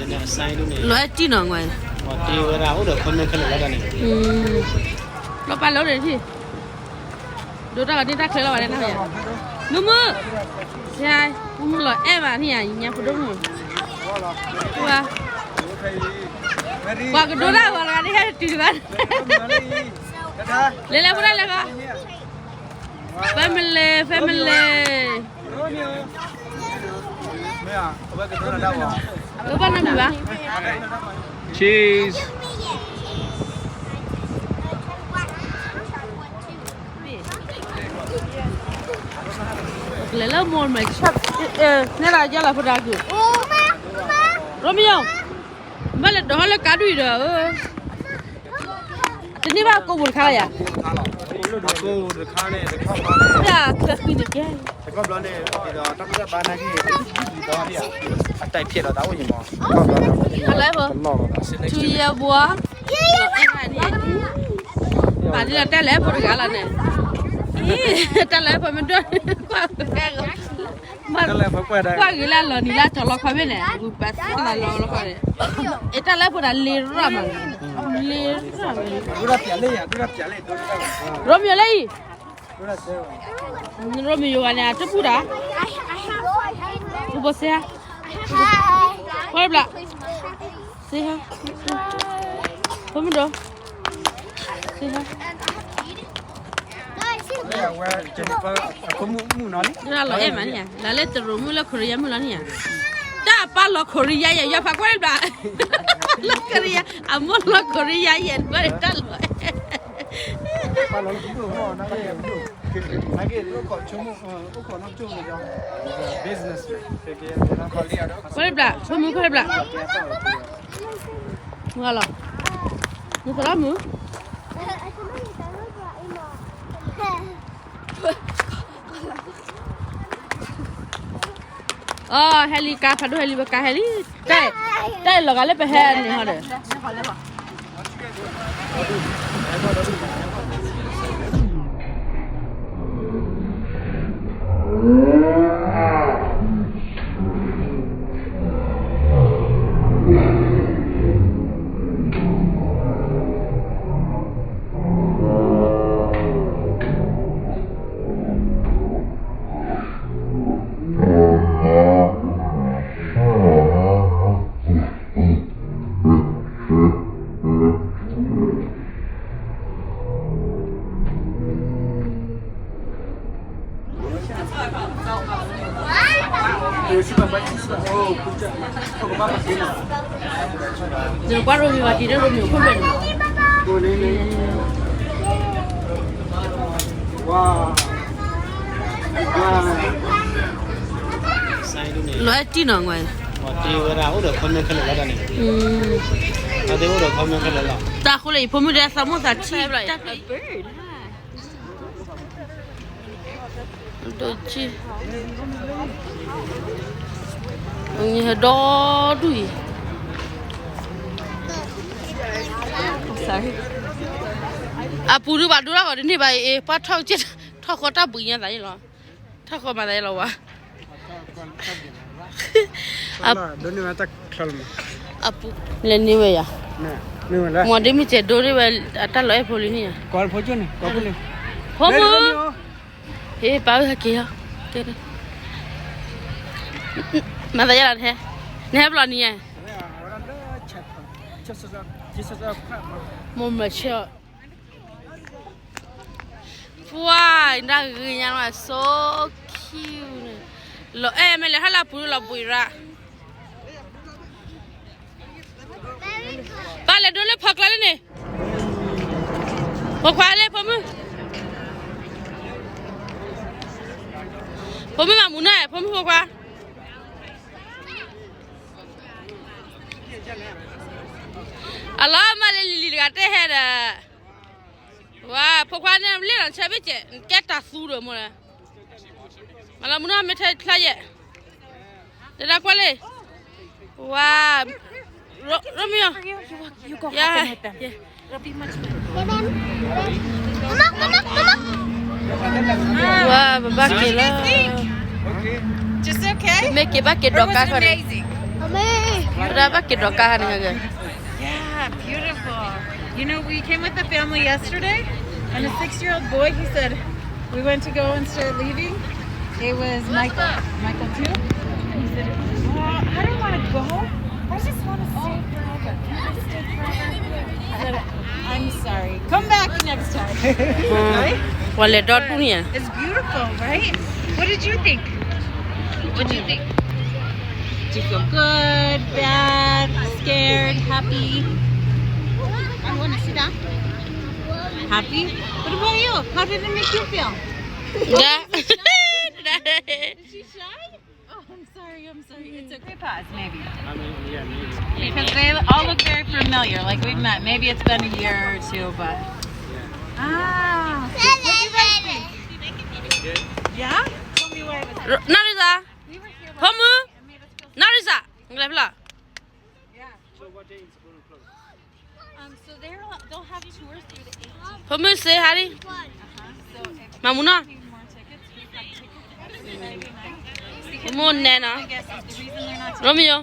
လီၤအဲၣ်တံၢ်နီၤ, လီၤပာ်လီၤဒီးထံၣ်, ဒိတၢ်ဂီၤန့ၣ်တၢ်ချၢလီၤဘၣ်န့ၣ်, မုၢ်မုၢ်, မုၢ်မုၢ်လီၤအဲၣ်ဘၣ်န့ၣ်ဧါ, ညါဖိဒိၣ်မုၢ်, ပှၤကဒိတၢ်ဂီၤလီၤန့ၣ် ဟဲတုၤတဘၣ်, လဲၤလဲၤဖိဒၣ်လဲၤဃီ, family family, ဘၣ်နီတမံၤဘၣ်, cheese, ကလဲၤလၢမိၢ်မဲာ်ဆၣ်, နဲဒၣ်ယလီၤဖိဒါကုၢ်, ရိမ့ၤယိၤ, မ့ၢ်လဲၤဒိးဟီလၢကါဒုၣ်အံၤဒီး, တန့ၢ်ဘၣ်ကိးပူၤတခါလီၤယၤ, တၢ်ချၢကွံာ်န့ၣ်ကဲ, တဘျီန့ၣ်, အတၢ်ဖျဲၣ်ဒီးတၢ်အိၣ်ယံၤမး, တၢ်လၢဖိ, ထူယဲဘှီ, ပာ်ဒ်လီၤတၢ်လၢဖိတဂၤလီၤန့ၣ်, တၢ်လၢဖိမ့ၢ်ဒိၣ်, ကွၢ်ဂ့ၤလၢအလီၤနံၤလၢအတီၤလီခီမ့ၢ်န့ၣ်, ဝံၤပာ်သးလီလီခီန့ၣ်, အတၢ်လၢဖိဒၣ်လ့ရၣ်မး, လ့ရၣ်, ရိမ့ၤယိၤလၢအံၤ ရိမ့ၤယိၤဂၤန့ၣ် အတဘူၣ်တၢ်, ပူၤဘိစ့ဟါ, ကွၢ်ဘျး, စ့ဟါ, ဖိမုၣ်ဒိၣ်, စ့ဟါ, လီၤအဲၣ်မးန့ၣ်ဧါ, လၢလၢတရူးမုၣ်လၢခိရံယါမုၣ်လီၤန့ၣ်ဧါ, တၢ်အပၢ်လီၤခိရံယါယဲၢ် ယွၤဖးကွၢ်ဘျး, လၢခိရံယါ, အမိၢ်လီၤခိရံယါယဲၢ် ဘၣ်တၢ်လီၤအဲၣ် ကွၢ်ဘျး, ဖိမုၣ်ကွၢ်ဘျး, မုၢ်လီၤ, မုၢ်သရၣ်မုၣ်, အီ ဟဲလံကါ ဖးဒိၣ်ဟဲလံ ပကါဟဲလံ, တၢ်အံၤလီၤဂာ်လၢပဟဲန့ၣ်ဟီဒီး ကွၢ်ရိမ့ၤဘၣ်တံၤဒီးရိမ့ၤအိၣ်ခိၣ်ဖျဲးန့ၣ်, လီၤအဲၣ်တံၢ်နီၤ, တၢ်ဃိလၢယဖိမုၣ်ဒီး သးမိၢ်သးထံၣ်တၢ်ဖျၢၣ် ဒိၣ်ကံၢ်, အဟဲဒီဒူၣ်အံၤ, အပူၤဒုးဘၣ်ဒိတၢ်ဂီၤတန့ၢ်ဘၣ်အံၤ, ပှၤထီၣ်က့ၤ ထီၣ်ဃီတၢ်ဘှံးညါသးယဲလီၤ, ထီၣ်ဃီမၤသးယဲလီၤဝဲ, အပူၤ, လဲၤန့ၢ်ဝဲယၤ, မ့ၢ်ဒ်မ့ၢ်စဲးဒိန့ၢ်ဝဲ အတၢ်လီၤအဲၣ်ဖိလံန့ၣ်, ဖိမုၣ်, ဟ့ၣ်ပၢ်ဝဲဟဲက့ၤလီၤ, မၤသးယဲလီၤ, နဟဲဘျီနံၤဧါ, မိၢ်မၢဆၢ, ပှၤ, တၢ်ဂ့ၤညါလီၤ, so cuteန့ၣ်, လီၤအဲၣ်မ့ၢ်လဲၤထီၣ်လၢအပူၤလီၤဘှံးရၣ်, ပၢ်လဲၤဒိလၢဖီကျါလၢန့ၣ်, ဖိခွါလၢဖိမုၣ်, ဖိမုၣ်မၤမူနီၤ ဖိမုၣ်ဖိခွါ, အလီၤမၢ်လၢလံၤလံၤတဂၤတဲဟဲဒီး, ဝါ ဖိခွါန့ၣ် လ့ၣ်လီၤဆၢဘ့ၣ်ကဲ, ကဲတၢ်သူဒီးမိၢ်လၢ, မၤလီၤမူနီၤ မ့ၢ်ထဲချါယဲၢ်, တဒၣ်ကွၢ်လံ, ဝါ, ရိမ့ၤ, ယၤ, ဝါ ပဘၣ်က့ၤလီၤ, မ့ၢ်က့ၤဘၣ်က့ၤဒီးကါခီန့ၣ်, တၢ်ဘၣ်က့ၤဒီးကါဟါန့ၣ် Yeah, beautiful. You know, we came with the family yesterday, and a six-year-old boy, he said, we went to go and start leaving. It was Michael, Michael too. And he said, well, I don't want to go. I just want to stay forever. Can I stay forever? I said, I'm sorry. Come back next time. Right? ဝဲလဲၤဒီတူၢ်န့ၣ် It's beautiful, right? What did you think? What do you think? Do you feel good, bad, scared, happy? I want to sit down. Happy? What about you? How did it make you feel? Yeah. Is she shy? Oh, I'm sorry, I'm sorry. It's okay. Pause, maybe. I mean, yeah, maybe. Because they all look very familiar, like we've met. Maybe it's been a year or two, but. Ah. What do you guys think? Yeah? Tell me why it was. Narisa. We were here last night and made us feel. Narisa. Yeah. So what day is it gonna close? Um, so they're, they'll have tours through the eighteenth. ဖိမုၣ်စ့ဟါလံ Uh-huh. So if မၤမူနီၤ you need more tickets, we've got tickets for everybody tonight. ဖိမုၣ်နဲနီၤ I guess is the reason they're not ရိမယိၤ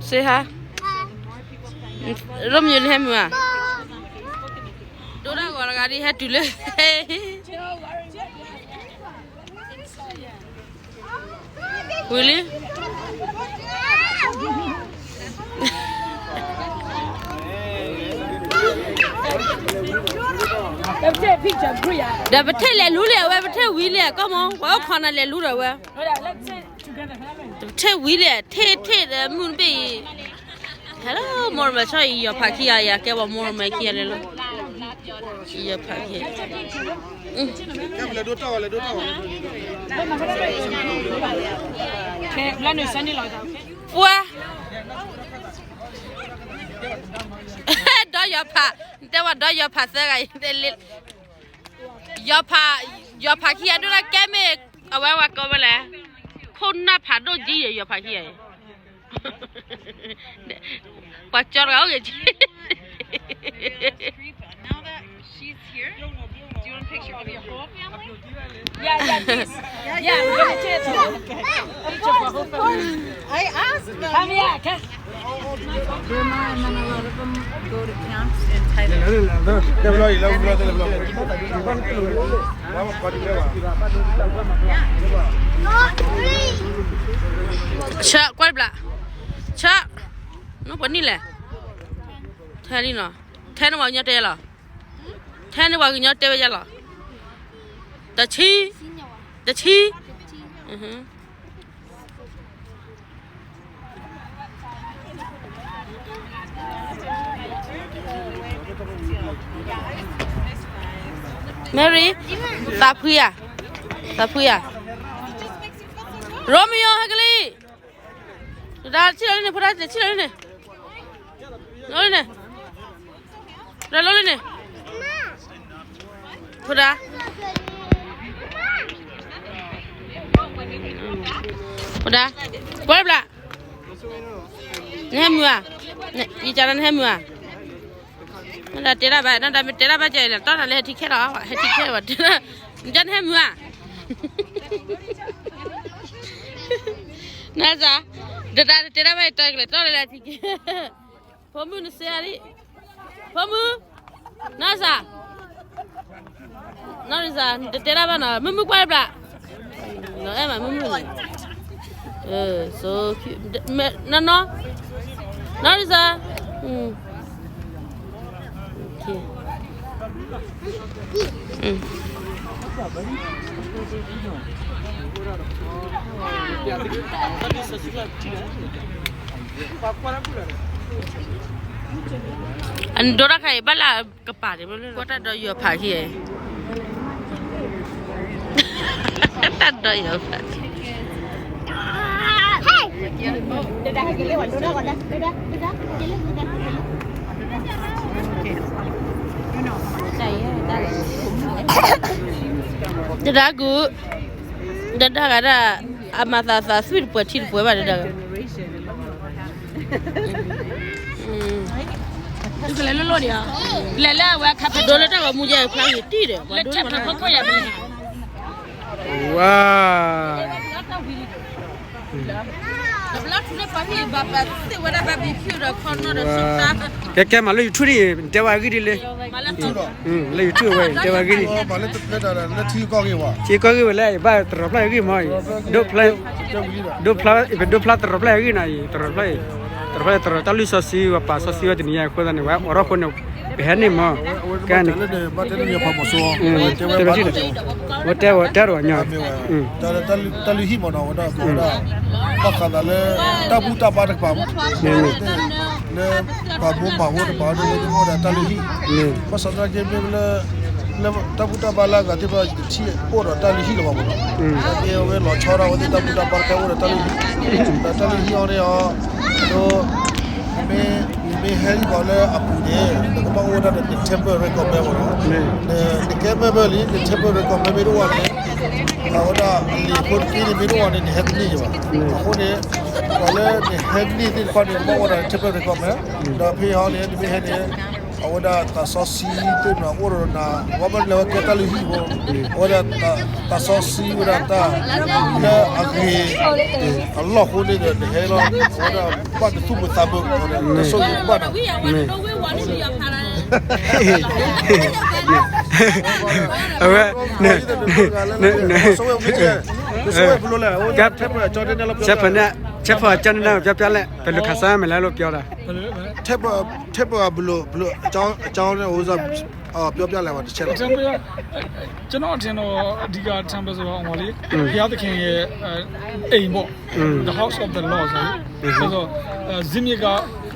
စ့ဟါ ရိမယိၤနဟဲမုာ်ဧါ ဒိၣ်ဒၣ်ဂီၤတဂၤဒ်ဟဲတုၤလၢ ဝံၤလံ ဒီးပထံၣ်လဲၤလူလံအဝဲပထံၣ်ဝံၤလံ ကီၢ်မီၤ ပှၤအိၣ်ခိးနၤလဲၤလူဒီးဝဲ ပထံၣ်ဝံၤလံ ထံၣ်ထံၣ်ဒီးမုၢ်တဘ့ၣ်အံၤ Hello မိၢ်ရမဲာ်ဆီအံၤ ယီၤဖးခံဂၤယၤ ကဲပှၤမိၢ်ရမဲာ်ခံဂၤလဲၤလီၤ ယီၤဖးခံ ပှၤ ဒီးယီၤဖး တဲဝဲဒီးယီၤဖးသၢဂၤအံၤ ယီၤဖး ယီၤဖးခံဂၤဒိၣ်လၢကဲမ့ၢ် အဝဲဝဲကီဝဲလဲၣ် ခိၣ်နၢ်ဖးဒိၣ်ကံယီၤဖးခံဂၤအံၤ ပှၤကၠီတဂၤအိၣ်ဂ့ၤ Now that she's here, do you want a picture of your whole family? Yeah, yeah, please. Yeah, we're gonna take a picture of our whole family. I asked them. Come here, come. Burma, and then a lot of them go to camps in Thailand. ဆၢ ကွၢ်တဘျီ ဆၢ နီၢ်ပှၤနံၣ်လဲၣ် ထဲလံနီၤ ထဲန့ၣ်ပှၤကညီတဲလီၤ ထဲန့ၣ်ပှၤကညီတဲဝဲယဲလီၤ တဆံ တဆံ Mary သးဖှံဧါ သးဖှံဧါ ရိမယိၤ ဟဲကလံ တဒါဆံၣ်လီၤလံန့ၣ် ဖိဒါဆံၣ်လီၤလံန့ၣ် လီၤလံန့ၣ် တဒါလီၤလံန့ၣ် ဖိဒါ ဖိဒါ ကွၢ်ဘျါ နဟဲမုာ်ဧါ ယကနၣ်နဟဲမုာ်ဧါ နဒၣ်တဲဒၣ်ဘၣ် နဒၣ်မ့ၢ်တဲဒၣ်ဘၣ်ကဲလဲၣ် တီၢ်နၤလၢဟဲထံခဲလီၤ ဟဲထံခဲဘၣ် နကနၣ်နဟဲမုာ်ဧါ နစၢ် တဒါတဲဒၣ်ဘၣ် တီၢ်ကလဲၣ် တီၢ်နၤလၢဟဲထံခဲ ဖိမုၣ်နစ့ဧါလံ ဖိမုၣ် နီၢ်စၢ် နီၢ်စၢ် နတတဲဒၣ်ဘၣ်နီၤ မုၢ်မုၢ်ကွၢ်တဘျီ နီၢ်အဲၣ်မးမုၢ်မုၢ်န့ၣ် so cute နီၢ်နီၢ် နီၢ်စၢ် OKအဒိတၢ်ခါအံၤ ဘၣ်လၢကပၤန့ၣ် ကွၢ်တၢ်ဒီးယီၤဖးခံဂၤအံၤ တၢ်ဒီးယီၤဖး တဒါကူ တဒါဂၤဒၣ် အမၤသးသးသွံၣ်တပှဲၤထံတပှဲၤဘၣ်တဒါဂၤ လဲၤလၢလီၢ်ဒီး လဲၤလၢအဝဲခါဖဲဒိလၢတၢ်ဂီၤမူယဲၢ်ဖျါဂ့ၤတံၢ်ဒီး လၢထၢဖးခိၣ်ခိၣ်ယၤ ဝါ တဘျီထူလၢပ ကဲကဲမၤလၢ YouTube ဒ်အံၤ နတဲဝဲအဂ့ၢ်ဒ်လဲၣ်, လၢ YouTube ဝဲ နတဲဝဲအဂ့ၢ်ဒ်, ထံကီၢ်ဂ့ၢ်ဝဲ နတဲဝဲအဂ့ၢ်ဒ်, ယပဒိးဖျါအဂ့ၢ်မး, ဒိးဖျါ, ယပဒိးဖျါတရီးဖျါအဂ့ၢ်နီၤ, တရီးဖျါအံၤ, တရီးဖျါတရီးတၢ်လုၢ်စီဆှံ ပှၤပာ်စီဆှံဝဲတနံၤညါအဃိသတးန့ၣ် ဝဲအိးထီၣ်ဃိန့ၣ် ပဟဲန့ၣ်မး, ကဲန့ၣ်, ဝဲတဲဝဲတဲဒီးဝဲညီ, တၢ်လုၢ်ဟံၣ်မးနီၤ ဝဲဒၣ် ဘၣ်ဃးသးလၢ တၢ်ဘူၣ်တၢ်ဘါတကပၤမး, လၢ ပှၤဘိးဘၣ်ဝဲတပၤဒီး ဝဲသ့ၣ်အိၣ်ဒီးတၢ်လုၢ်ဟံၣ်, ဘၣ်ဆၣ်သနာ်က့မ့ၢ်လၢ လၢတၢ်ဘူၣ်တၢ်ဘါလၢအဂၤသ့ၣ်တဖၣ် ယတထံၣ်အိၣ်ဒီးတၢ်လုၢ်ဟံၣ်လၢၤဘၣ်မးနီၤ, သနာ်က့အဝဲလီၤဆီဒၣ်ဝဲသ့ၣ်တၢ်ဘူၣ်တၢ်ဘါတခါအိၣ်ဒီးတၢ်လုၢ်ဟံၣ်, ဒီးတၢ်လုၢ်ဟံၣ်အီၤန့ၣ်အီၤ, ဒီး နမ့ၢ်ဟဲလံကီးလၢအပူၤန့ၣ် နကဘၣ်အိၣ်ဝဲဒၣ်ဒီးန temple record မးနီၤ, နကဲ member လံ န temple record မ့ၢ်တအိၣ်န့ၣ် အဝဲဒၣ်အလံာ်ဖိတက့န့ၣ်မ့ၢ်တအိၣ်န့ၣ် နဟဲတန့ၢ်ဘၣ်, အဃိန့ၣ် ပှၤလၢနဟဲန့ၢ်သ့ၣ်တဖၣ်န့ၣ် နဘၣ်အိၣ်ဒီး temple record မး, ဒီးဖဲအံၤန့ၣ် နမ့ၢ်ဟဲန့ၣ် အဝဲဒၣ်သးစီဆှံသ့ၣ်မးအိၣ်ဒီးနၤ, ဝဲမ့ၢ်လဲၤဝဲကဲတၢ်လုၢ်ဟံၣ်ဖိ, အဝဲဒၣ်သးစီဆှံဝဲဒၣ်တၢ် လၢအဂ့ၤ အလီၢ်အဃိန့ၣ်ဒီး နဟဲလီၤ အဝဲဒၣ်ဘၣ်နသူၣ်မုာ်သးမုာ် နဆိၣ်ဂ့ၤဘၣ်နၤ, အဝဲ ဆဲဖၢၣ်န့ၣ် ဆဲဖၢၣ်န့ၣ် ပြောပြလဲၣ် ပလူၤခးစါမဲာ်လဲၣ်လိပျီဒီး ထဲပအဘျုး အကြောင်းနဲ့ ဥစ္စာ ပြောပြလိုက်ပါ တစ်ချက်လောက် ကျွန်တော်အထင်တော့ အဓိက temple ဆိုတာဟိုလေ ဘုရားသခင်ရဲ့ အဲ အိမ်ပေါ့ The House of the Lord ဆိုပြီး ဆိုတော့ အဲ ဇိမြစ်က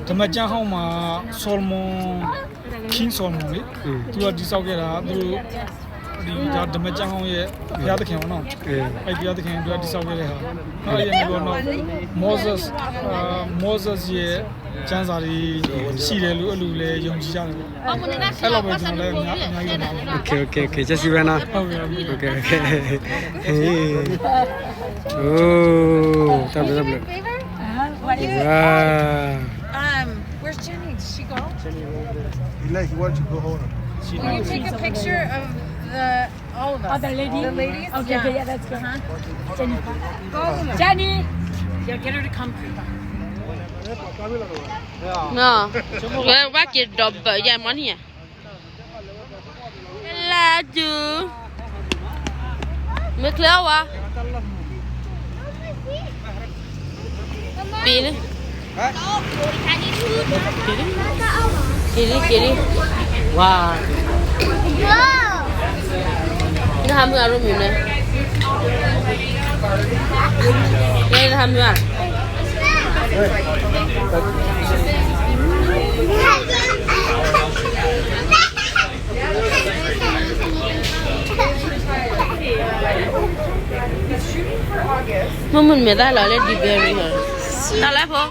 ဓမ္မကျမ်းဟောင်းမှာ Solomon King Solomon လေ သူကတည်ဆောက်ခဲ့တာ သူတို့ ဒီ ဒါ ဓမ္မကျမ်းဟောင်းရဲ့ ဘုရားသခင်ပေါ့နော် အဲ အဲ့ဘုရားသခင် သူကတည်ဆောက်ခဲ့တဲ့ဟာ နောက်အဲ့ရနေတော့ Moses အာ Moses ရဲ့ကျမ်းစာတွေရှိတယ်လို့အဲ့လိုလည်းယုံကြည်ကြတယ်ပေါ့အဲ့လောက်ပဲကျွန်တော်လည်းအများအများကြီးတော့မဟုတ်ဘူး OK OK OK ကျေးဇူးပဲနော် ဟုတ်ကဲ့ဟုတ်ကဲ့ OK OK ဟေး အိုးတဘျီတဘျီ Favor? Uh-huh. What is it? Wow. Um, where's Jenny? Did she go? He left. He wanted to go home. Can you take a picture of the All of us. Oh, the lady? The ladies? Okay, yeah. Okay, yeah, that's good. Uh-huh. Jenny. Jenny. Yeah, get her to come. ဝဲက့ၤဒီးဘၢယါမီၢ်န့ၣ် လါဒူ မ့ၢ်ချ့အဝါ ပ့ၤလၢ က့ၤလံ က့ၤလံ ဝါ နဟးမုာ်အရိမုာ်န့ၣ် နဟးမုာ်ဧါ မုၢ်မုၢ်မဲာ်သၣ်လီၤလၢ ဒံဘဲရံ တၢ်လၢဖိ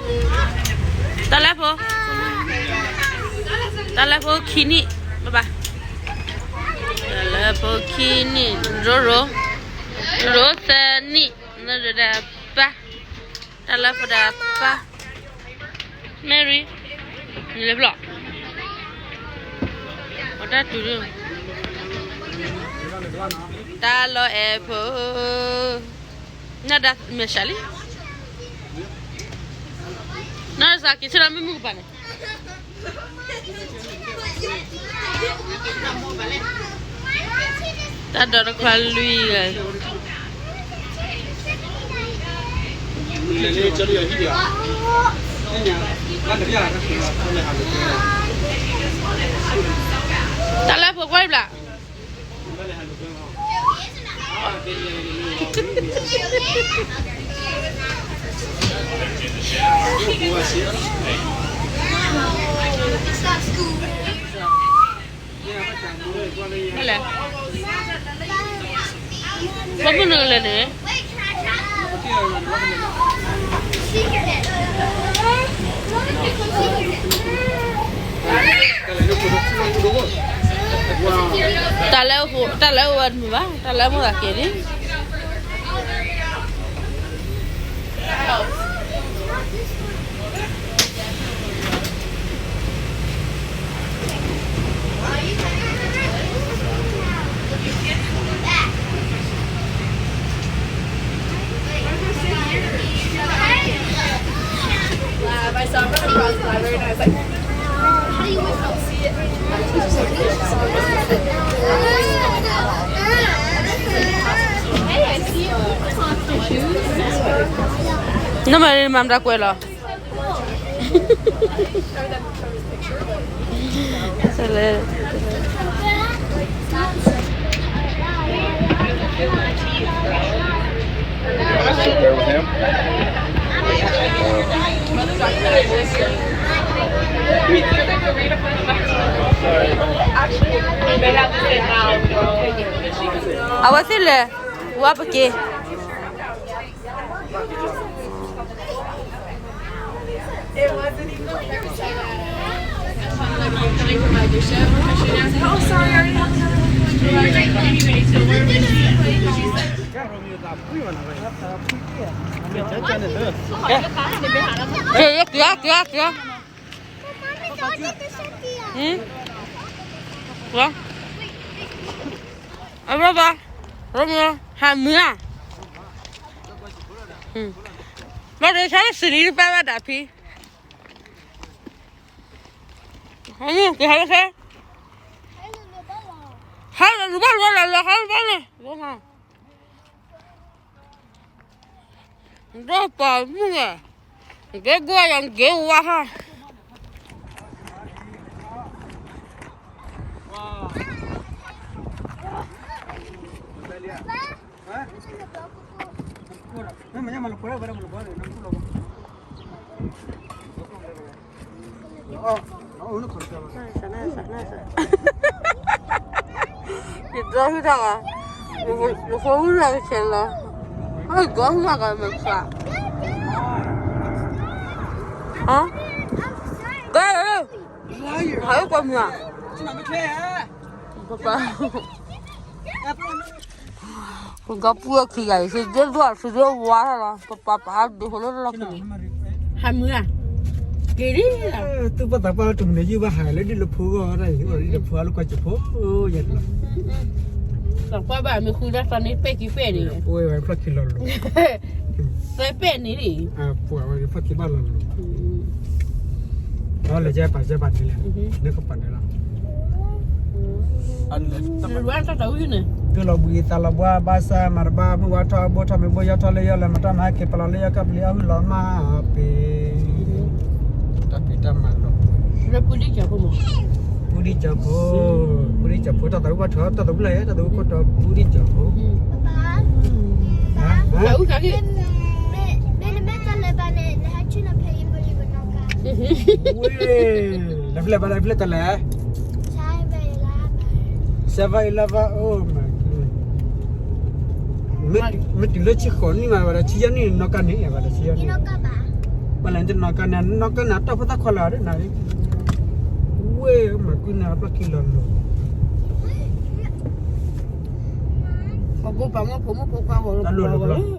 တၢ်လၢဖိ တၢ်လၢဖိခံနံၣ် ဘၣ်ဘၣ် တၢ်လၢဖိခံနံၣ် ရိရိ ရိသၢနံၣ် နဒိးဒၣ်ပၢ် တၢ်လၢဖိဒၣ်ပၢ် Mary နလဲၤဘျီၣ် အတၢ်တုၤ တၢ်လီၤအဲၣ်ဖိ နဒၣ်မဲာ်ဆှးလံ နဒၣ်စၢ်က့ၤဆၢလၢမုၢ်မုၢ်ကပၤန့ၣ် တၢ်ဒိးတခွါလွံၢ်ဂၤ တၢ်လၢဖိကွၢ်ဘျး လဲၣ် ဘၣ်မနုၤလဲၣ်န့ၣ် တၢ်လၢအိၣ် တၢ်လၢအိၣ်ဝဲတမုာ်ဘၣ် တၢ်လၢအမိၢ်သးက့ၤလံ နမၤမတၤကွဲးလီၤ. အဝဲသ့ၣ်လဲၤ ဝါပက့ၤ က့ၤ က့ၤ က့ၤ က့ၤ အဘၣ်ဘၣ် ရမ ဟးမုာ်ဧါ ဘၣ်ဒီးဆါစံးနံၤတပၢ်ဘၣ်ဒၣ်ဖံ ဟးမုာ် ကဟးလၢခဲ ဟးလၢလူဘၣ်လူဘၣ်လၢလၢဟးလၢဘၣ်န့ၣ် ဒီးပှၤမုၣ်န့ၣ် ကဲကွၢ်ယၤက့ၤဝါဟါ ယဒိးဟူတၢ်ဂၤ ယဖိဝံၤလၢကဆဲးလီၤ အဒိးဟူတၢ်ဂၤမ့ၢ်ခါ ဟါ ကဲ ဟးကွၢ်မုာ်ဧါ ပပၢ် ပကပူအခံဂၤအံၤ စံးဒ့ဒွး စံးဒ့ဝါထီၣ်လီၤ ပပၢ်ပအါဒိးဟိလၢလီၢ်ခံန့ၣ် ဟးမုာ်ဧါ က့ၤလံ သူၣ်ပှၢ်သးပှၢ်လၢတမုာ်န့ၣ် ယုၢ်ဘၣ်ဟးလၢဒ်လၢဖိဂီၢ်ဒၣ်အံၤ ဒ်လၢဖိအလၢကွၢ်စၢၤဖိ ယဲၢ်လီၤ သးပှၢ်ဘၣ်မ့ၢ်ဃုဒၣ်သးန့ၣ်ပဲာ်ခံပဲာ်န့ၣ် ပဝဲဝဲဖျီၣ်ခံလီၤလီၤ သးပဲာ်န့ၣ်န့ၣ် ပှၤဝဲဖျီၣ်ခံဘၣ်လီၤလီၤ ဒီးလဲၤကဲပာ်ကဲပာ်ဒ်လဲၣ် နကပာ်ဒ်လီၤ နတၢ်တဝံၤန့ၣ် ကလီၤဘှံးသးလီၤဘှါဘၣ်ဆၣ်မၤတဘၣ် မုၢ်ဝါထီၣ်အဘိထီၣ်မ့ၢ်ဘိယီၢ်ထီၣ်လၢယီၢ်လၢမတၢ်မၤဟဲက့ၤပလီၤလၢယီၢ်ကပလံၤအဟုၣ်လီၤမၢ်ပ့ၤ တၢ်ဖံးတၢ်မၤလီၤ လၢပူၤဒံကၠီဖိမး ပူၤဒံကၠီဖိ ပူၤဒံကၠီဖိ တၢ်သးဝံၣ်ဘၣ်ထီၣ် တၢ်သးဝံၣ်လၢယဲ တၢ်သးဝံၣ်ခိၣ်တီ ပူၤဒံကၠီဖိ ပၢ် ပၢ် မ့ၢ်နမ့ၢ်တၢ်လဲၤဘၣ်န့ၣ် နဟဲဆူၣ်နီၤဖဲအံၤဘိလံဘၣ်နီၢ်ကါ ဝ့ၢ် လၢဖျဲၣ်ဘၣ်လၢဖျဲၣ်တလဲၣ် seven eleven အိၣ် မ့ၢ် မ့ၢ်တုၤလၢဆံဃိးနံၣ်မး ဘၣ်ဒီးဆံယဲၢ်နံၣ်နီၢ်ကါန့ၣ် ဘၣ်ဒီးဆံယဲၢ်နံၣ် ဘၣ်လဲၣ်တနီၢ်ကါန့ၣ် နီၢ်ကါန့ၣ် အတီၢ်ဖိသၣ်ခွါလၢာ်ဒ်နၤ ဝ့ၢ်မၤကွံာ်န့ၣ် အပျၢ်ခံလီၤလီၤ ပှၤဘိပှၤမုၣ်ဖိမုၣ်ဖိခွါဂီၤလီၤ